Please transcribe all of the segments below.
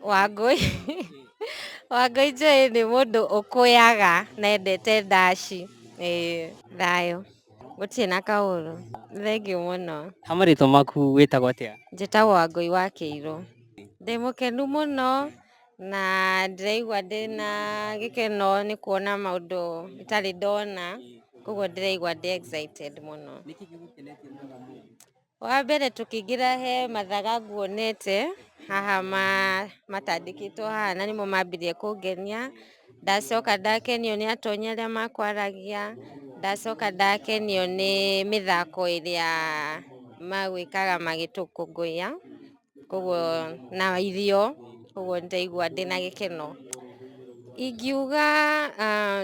Wangũi Wangũi njũĩ nĩ mũndũ ũkũyaga na endete ndaci. Ĩĩ, thayũ. Gũtirĩ na kaũru. Thengiũ mũno. Ha marĩtwa maku wĩtagwo atĩa? Njĩtagwo Wangũi wa Kĩirũ. Ndĩ mũkenu mũno na ndĩraigua ndĩna gĩkeno nĩ kuona maũndũ itarĩ ndona, koguo ndĩraigua ndĩ excited mũno. Wa mbere tũkĩingĩra he mathaga nguonete haha matandĩkĩtwo haha na nĩmo mambirie kũngenia. Ndacoka ndakenio nĩ atonyi arĩa makwaragia, ndacoka ndakenio nĩ mĩthako ĩrĩa magwĩkaga magĩtũkũngũiya, koguo na irio, koguo ndaigua ndĩna gĩkeno. Ingiuga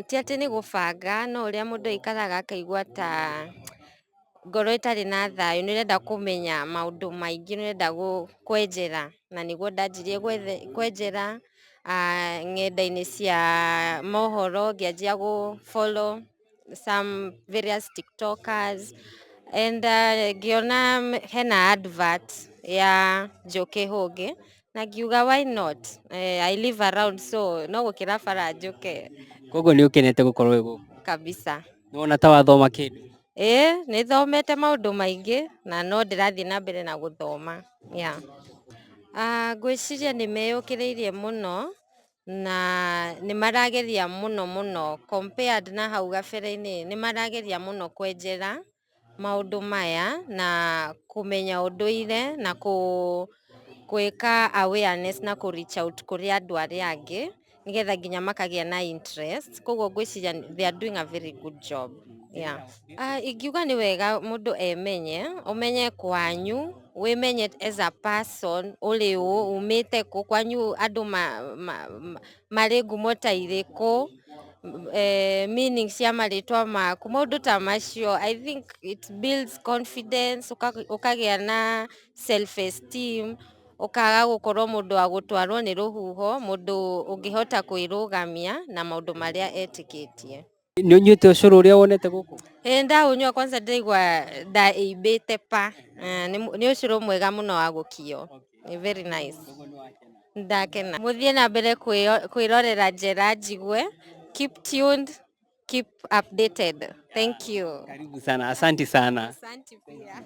ti atĩ nĩ gũbanga no ũrĩa mũndũ aikaraga akaigua ta ngoro ĩtarĩ na thayũ, nĩ ũrenda kũmenya maũndũ maingĩ, nĩ ũrenda kwenjera na nĩguo ndanjirie kwenjera ng'enda-inĩ cia mohoro, ngĩanjia gũ follow some various tiktokers and ngĩona hena advert ya Njũkĩ Hũngĩ na ngiuga why not, I live around so no gũkĩra bara njũke. Koguo nĩ ũkenete gũkorwo wĩ gũkũ? Kabisa. Nĩ wona ta wathoma kĩndũ? Ĩĩ, nĩ thomete maũndũ maingĩ na no ndĩrathiĩ na mbere na gũthoma, yeah. Ngwĩciria nĩ meyũkĩrĩirie mũno na nĩ marageria mũno mũno compared na hau gabere-inĩ, nĩ marageria mũno kwenjera maũndũ maya na kũmenya ũndũire na gwĩka awareness na kũ reach out kũrĩ andũ arĩa angĩ nĩgetha nginya makagĩa na interest, koguo ngwĩciria they are doing a very good job, yeah. Ingiuga nĩ wega mũndũ emenye, ũmenye kwanyu, wĩmenye as a person ũrĩ ũ, umĩte kũ, kwanyu andũ marĩ ngumo ta irĩkũ, meaning cia marĩtwa maku, maũndũ ta macio. I think it builds confidence, ũkagĩa na self esteem, ũkaga gũkorwo mũndũ wa gũtwarwo nĩ rũhuho, mũndũ ũngĩhota kwĩrũgamia na maũndũ marĩa etĩkĩtie. Nĩ ũnyuĩte ũcũrũ ũrĩa wonete gũkũ? Ĩĩ, ndaũnyua kwanza ndĩraigua ndaĩimbĩte pa. Nĩ ũcũrũ mwega mũno wa gũkio. Nĩ very nice. Ndakena. Mũthiĩ na mbere kwĩrorera Njera Njigue. Keep tuned, keep updated. Thank you. Karibu sana, asanti sana. Asante pia.